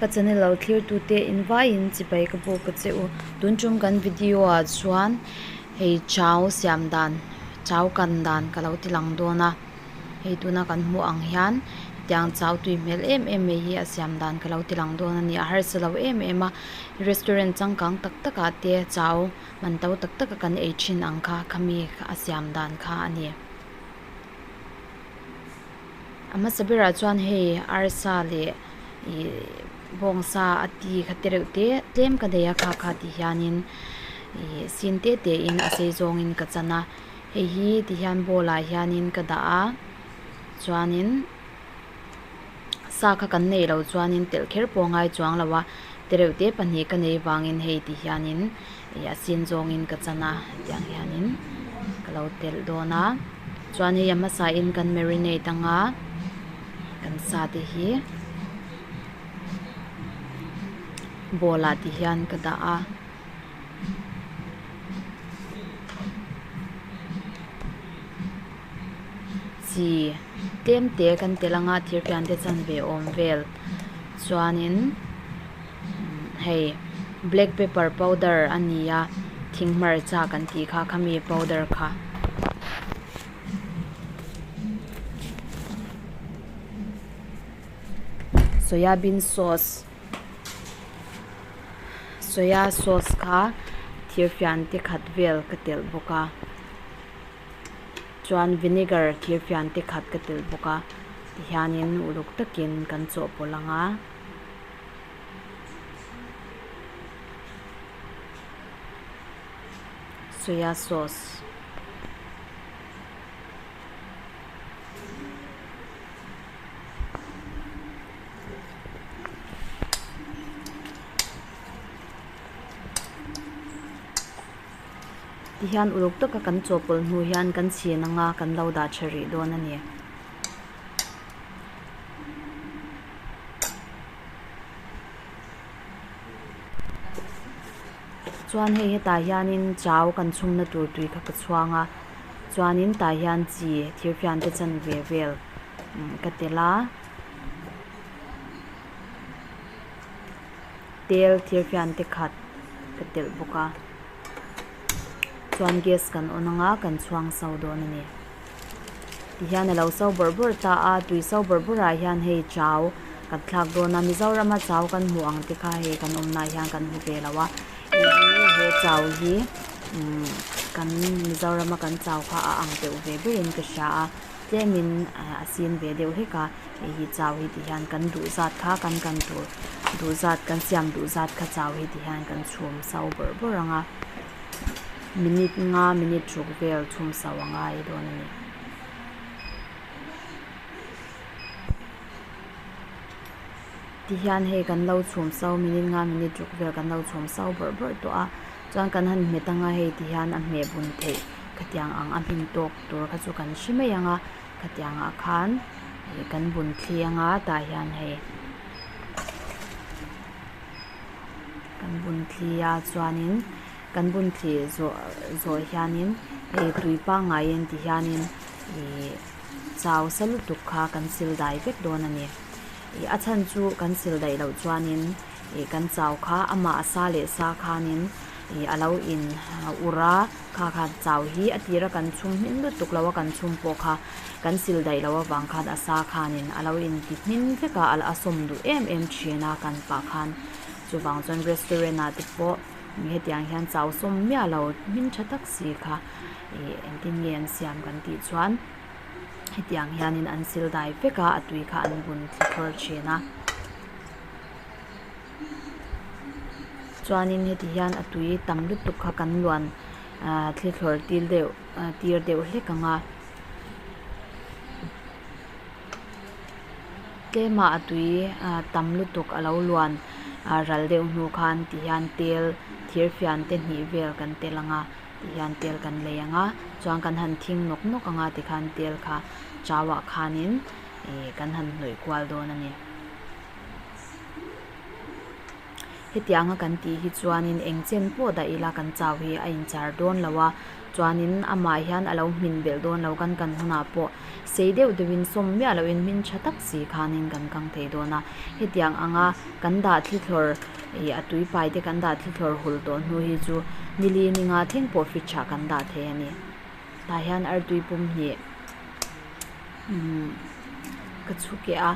Ka channel lo thlir tute in vaiin chibai ka buk a che u. Tun tum kan video ah chuan hei chau siam dan chau kan dan ka lo ti lang dawn a hei tuna kan hmuh ang hian tiang chau tui hmel em em mai hi a siam dan ka lo ti lang dawn a ni a harsa lo em em a restaurant changkang tak tak ah te chau man to tak tak a kan ei thin ang kha khami a siam dan kha a ni. A hmasa berah chuan hei arsa leh ih bawngsa a ti kha te reuh te tlem ka nei a kha kha ti hianin ih sin te te in a sei zawngin ka chan a hei hi ti hian bowl ah hianin ka dah a chuanin sa kha kan neih loh chuanin telh kher pawh a ngai chuang lo a te reuh te pahnih ka nei vangin hei ti hianin ih a sin zawngin ka chan a tiang hianin ka lo telh dawn a chuan hei a hmasa in kan marinate anga kan sa te hi bowl ah ti hian ka dah a. Chi tlem te kan telh anga thirfian te chanve awm vel chuanin hei black pepper powder a ni a thing hmarcha kan tih kha khami powder kha. Soya bean sauce soya sauce kha thirfian te khat vel ka telh bawk a. Chuan vinegar thirfian te khat ka telh bawk a tihianin uluk takin kan chawhpawlh ang a. Soya sauce. Tihian uluk taka kan chawhpawlh hnu hian kan chhin anga kan lo dah tha rih dawn a ni. Chuan hei hetah hianin chau kan chhungna tur tui kha ka chhuang a chuanin tah hian chi thirfian te chanve vel ka tel a tel thirfian te khat ka telh bawk a. Chuan gas kan on anga kan chhuang so dawn a ni. Tihian a lo so bawrh bawrh ta a, tui so bawrh bawrh ah hian hei chau kan thlak dawn a, Mizorama chau kan hmuh ang te kha hei kan awmna ah hian kan hmu ve lo a, hei hi he chau hi umm kan Mizorama kan chau kha a ang deuh ve berin ka hria a, tlemin a sin ve deuh hlek a, hei hi chau hi ti hian kan duh zat kha kan kan tur duh zat kan siam duh zat kha chau hi ti hian kan chhum so bawrh bawrh ang a minute nga minute ruk vel chhum so a ngai dawn a ni. Tihian hei kan lo chhum so minute nga minute ruk vel kan lo chhum so bawrh bawrh tawh a chuan kan han hmet anga hei tihian a hmeh bun theih khatiang ang a hmin tawk tur kha chu kan hre mai ang a. Khatiang ah khan ih kan bun thli anga tah hian hei kan bun thli a chuanin kan bun thli zawh zawh hianin hei tui pangngaiin ti hianin ih chau sa lutuk kha kan sil dai vek dawn a ni ih a chhan chu kan sil daih loh chuanin ih kan chau kha amah a sa leh sa khanin ih a lo in ur a. Kha kha chau hi a tira kan chhum hmin lutuk lo a kan chhum pawh kha kan sil daih loh avang khan a sa khanin a lo inti hmin vek a, a sawm duh em em thin a kan pah khan chuvang chuan restaurant ah te pawh hetiang hian chau sawm miah lo hmin tha tak si kha ih engtin nge an siam kan tih chuan hetiang hianin an sil dai vek a, a tui kha an bun thli thawr thin a. Chuanin heti hian a tui tam lutuk kha kan luan ahh thli thlawr til deuh tir deuh hlek ang a tlema a tui ah tam lutuk a lo luan ah ral deuh hnu khan ti hian tel thir fian te hnih vel kan tel ang a ti hian tel kan lei ang a chuan kan han thing nawk nawk ang a tikhan tel kha chau ah khanin ih kan han hnawih kual dawn a ni. Hetianga kan tih hi chuanin eng chen pawh dah ila kan chau hi a inchar dawn lo a, chuanin amah hian a lo hmin belh dawn lo kan kan hunah pawh sei deuh deuhin sawm miah lohin hmin tha tak si khanin kan kang thei dawn a. Hetiang anga kan dah thli thlawr ih a tui pai te kan dah thli thlawr hul tawh hnu hi chu nili ninga thleng pawh fridge ah kan dah thei a ni. Tah hian artui pum hnih umm ka chhu keh a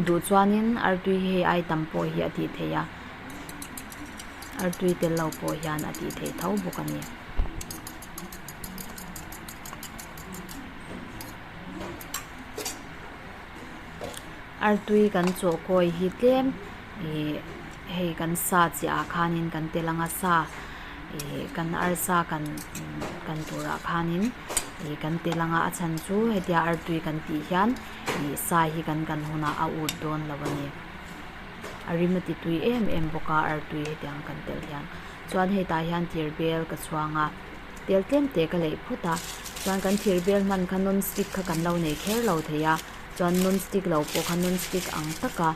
duh chuanin artui hi hei ai tam pawh hi a tih theih a artui tel lo pawh hian a tih theih tho bawk a ni. Artui kan chawh kawi hi tlem ih hei kan sa chiah ah khanin kan tel anga sa ih kan arsa kan kan turah khanin ih kan tel anga a chhan chu hetia artui kan tih hian ih sa hi kan kan hunah a ut dawn lo a ni a rim a ti tui em em bawk a artui hetiang kan telh hian chuan hei tah hian thir bel ka chhuang a tel tlem te ka leih phawt a chuan kan thir bel hman kha non stick kha kan lo nei kher lo thei a chuan non stick lo pawh kha non stick ang taka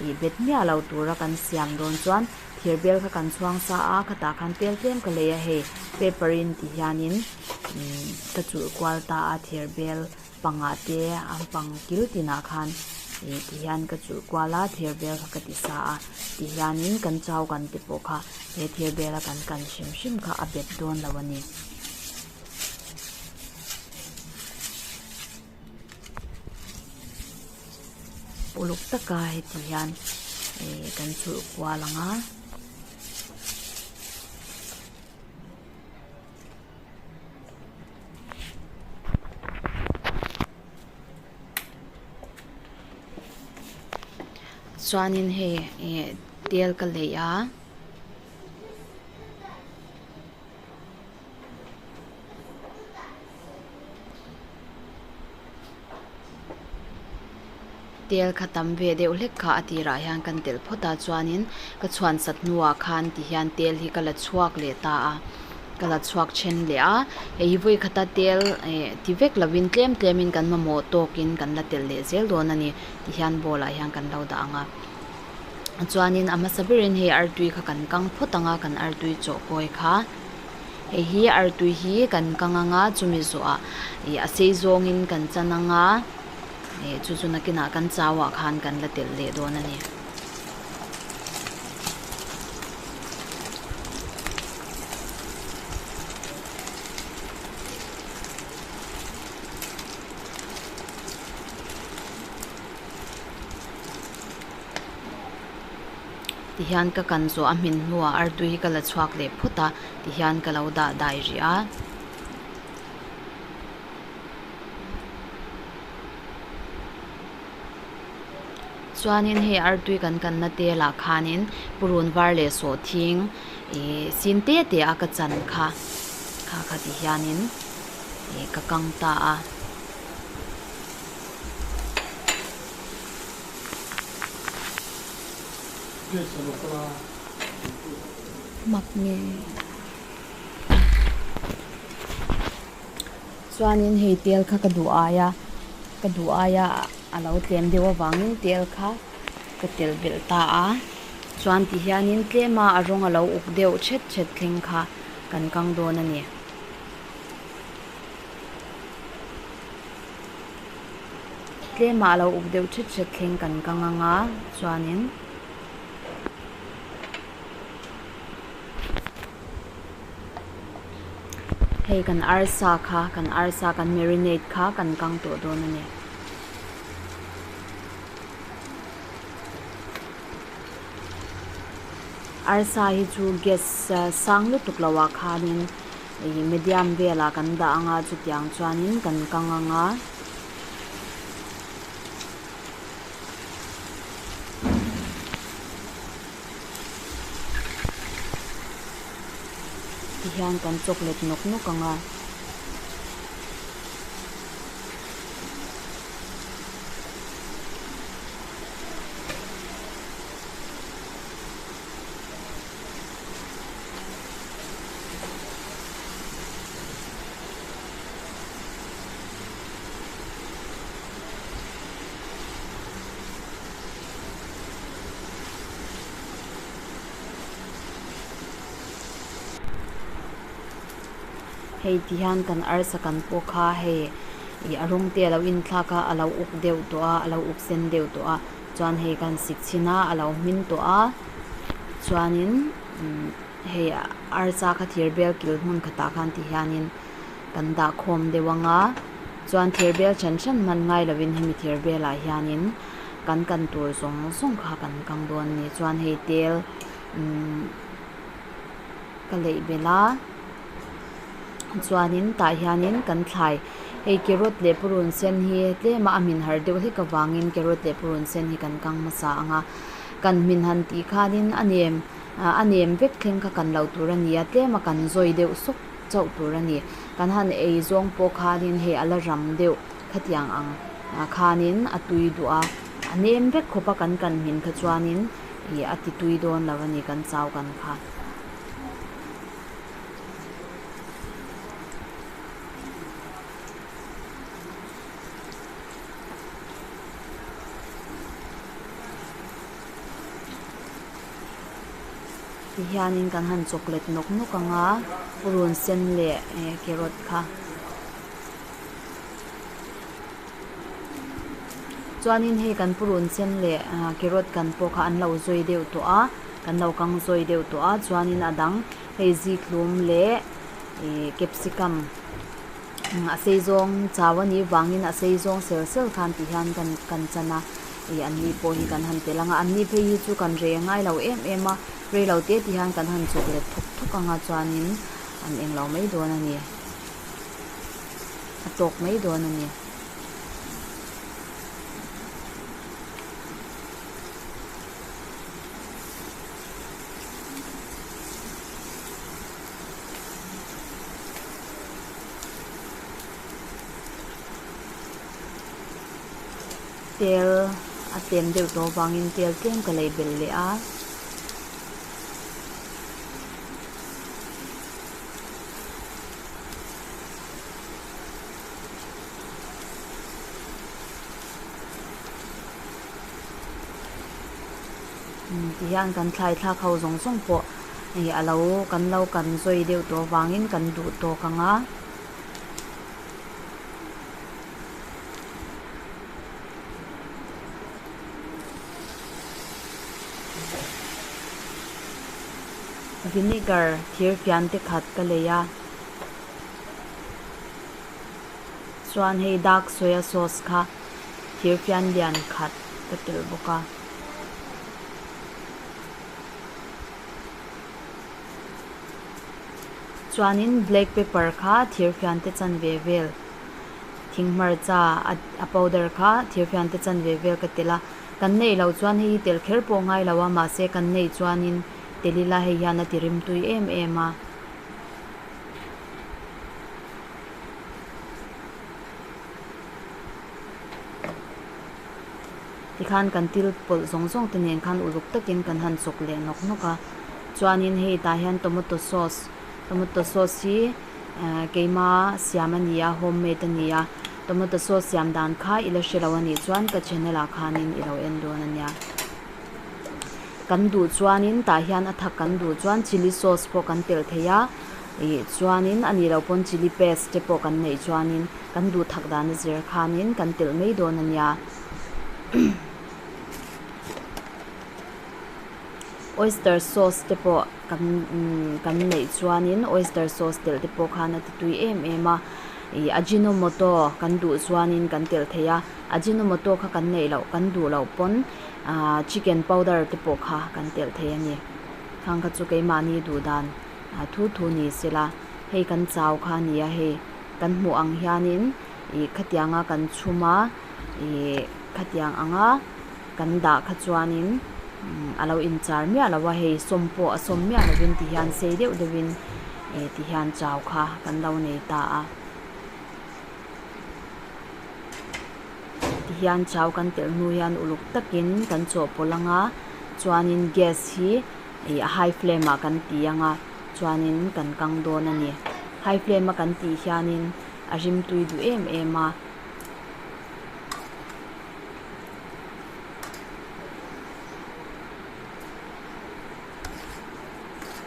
ih bet miah lo tura kan siam dawn chuan thir bel kha kan chhuang sa a khatah khan tel tlem ka lei a hei paper in ti hianin umm ka chulh kual ta a thir bel pangah te a pang kil tinah khan ih ti hian ka chulh kual a thir bel kha ka ti sa a ti hianin kan chau kan te pawh kha he thir bela kan kan hrim hrim kha a bet dawn lo a ni. Uluk taka heti hian ih kan chulh kual ang a. Chuanin hei ih tel ka leih a. Tel kha tam ve deuh hlek kha a tirah hian kan telh phawt a chuanin ka chhuan sat hnuah khan ti hian tel hi ka la chhuak leh ta a ka la chhuak then leh a hei hi vawi khata tel eh ti vek lovin tlem tlemin kan mamawh tawkin kan la telh leh zel dawn a ni ti hian bowl ah hian kan lo dah ang a chuanin a hmasa berin hei artui kha kan kang phawt ang a kan artui chawhkawi kha. Hei hi artui hi kan kang anga chumi zawhah ih a sei zawngin kan chan anga ih chu chu nakinah kan chauah khan kan la telh leh dawn a ni. Tihian ka kan zawh a hmin hnuah artui hi ka la chhuak leh phawt a tihian ka lo dah dai rih a. Chuanin hei artui kan kanna telah khanin purun var leh sawhthing ih sin te te a ka chan kha kha kha tihianin ih ka kang ta a. Mak nge chuanin hei tel kha ka duh aia ka duh aia a lo tlem deuh avangin tel kha ka telh belh ta a chuan ti hianin tlema a rawng a lo uk deuh thet thet thleng kha kan kang dawn a ni. Tlemah a lo uk deuh thet thet thleng kan kang ang a chuanin hei kan arsa kha kan arsa kan marinate kha kan kang tawh dawn a ni. Arsa hi chu gas sang lutuk lo ah khanin Ih medium velah kan dah anga chutiang chuanin kan kang anga. Tihian kan chawk let nawk nawk anga. Hei ti hian kan arsa kan pawh kha hei ih a rawng te a lo inthlak a a lo uk deuh tawh a a lo uk sen deuh tawh a chuan hei kan sik chhin a a lo hmin tawh a chuanin umm hei arsa kha thir bel kil hmun khatah khan ti hianin kan dah khawm deuh ang a chuan thir bel hran hran hman ngai lovin hemi thir belah hianin kan kan tur zawng zawng kha kan kang dawn a ni chuan hei tel umm ka leih belh a chuanin tah hianin kan thlai hei carrot leh purun sen hi tlem a a hmin har deuh hlek avangin carrot leh purun sen hi kan kang hmasa ang a kan hmin han tih khanin a nem a nem vek thleng kha kan loh tur a ni a tlem a kan zawi deuh sawk chauh tur a ni kan han ei zawng pawh khanin hei a la ram deuh khatiang ang khanin a tui duh a a nem vek khawp a kan kan hmin kha chuanin ih a ti tui dawn lo a ni kan chau kan kha. Tihianin kan han chawklet nawk nawk ang a purun sen leh carrot kha. Chuanin hei kan purun sen leh carrot kan pawh kha an lo zawi deuh tawh a kan lo kang zawi deuh tawh a chuanin a dang hei zikhlum leh ih capsicum a sei zawng chau a nih vangin a sei zawng sel sel khan ti hian kan kan chan a ih an ni pawh hi kan han tel ang a an ni phei hi chu kan rei ngai lo em em a rei lo te ti hian kan han chawk let thawk thawk ang a chuanin an englo mai dawn a ni. A tawk mai dawn a ni. Tel a tlem deuh tawh avangin tel tlem ka lei belh leh a. Tihian kan thlai thlak ho zawng zawng pawh ih a lo kan lo kan zawi deuh tawh avangin kan duh tawk ang a. Vinegar thir fian te khat ka lei a chuan hei dark soya sauce kha thir fian lian khat ka telh bawk a. Chuanin black pepper kha thir fian te chanve vel thing hmarcha a powder kha thir fian te chanve vel ka telh a kan neih loh chuan hei hi telh kher pawh ngai lo a mahse kan neih chuanin tel ila hei hian a ti rim tui em em a. Tikhan kan til pawlh zawng zawng te nen khan uluk takin kan han chawk leh nawk nawk a chuanin hei tah hian tomato sauce tomato sauce hi keima siam a ni a homemade a ni a tomato sauce siam dan kha i la hre lo a nih chuan ka channel ah khanin i lo en dawn a nia. Kan duh chuanin tah hian a thak kan duh chuan chilli sauce pawh kan telh thei a ih chuanin a nih loh pawn chilli paste te pawh kan neih chuanin kan duh thak dan a zir khanin kan telh mai dawn a nia. Oyster sauce te pawh kan kan neih chuanin oyster sauce telh te pawh khan a ti tui em em a ih ajinomoto kan duh chuanin kan telh thei a ajinomoto kha kan neih loh kan duh loh pawn ah chicken powder te pawh kha kan telh thei a ni khang kha chu keimahni duh dan ah thu thu ni sela hei kan chau kha a ni a hei kan hmuh ang hianin ih khatianga kan chhum a ih khatiang anga kan dah kha chuanin a lo inchar miah lo a hei sawm pawh a sawm miah lovin ti hian sei deuh deuhin ih ti hian chau kha kan lo nei ta a. Tihian chau kan telh hnu hian uluk takin kan chawhpawlh ang a chuanin gas hi ih high flame ah kan ti ang a chuanin kan kang dawn a ni high flame a kan tih hianin a rim tui duh em em a.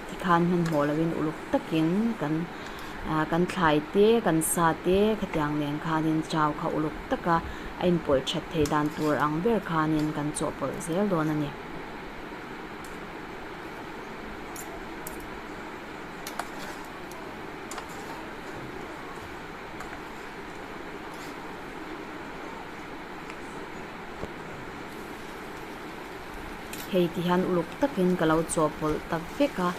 Tikhan hmanhmawh lovin uluk takin kan. Ah kan thlai te kan sa te khatiang nen khanin chau kha uluk taka a inpawlh that theih dan tur ang ber khanin kan chawhpawlh zel dawn a ni. Hei ti hian uluk takin ka lo chawhpawlh ta vek a,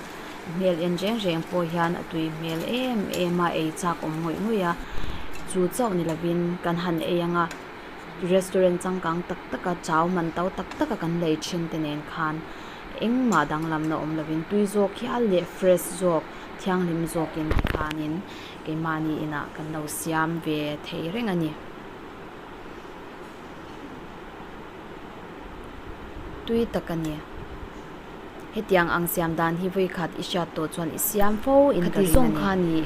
hmel en reng reng pawh hian a tui hmel em em a, ei chak awm ngawih ngawih a, chu chauh ni lovin kan han ei ang a, restaurant changkang tak tak a chau man to tak tak a kan lei thin te nen khan engmah danglamna awm lovin tui zawk hial leh fresh zawk thianghlim zawkin tikhanin keimahni inah kan lo siam ve thei reng a ni. Tui tak a ni. Hetiang ang siam dan hi vawikhat i hriat tawh chuan i siam fo in ka ring a ni.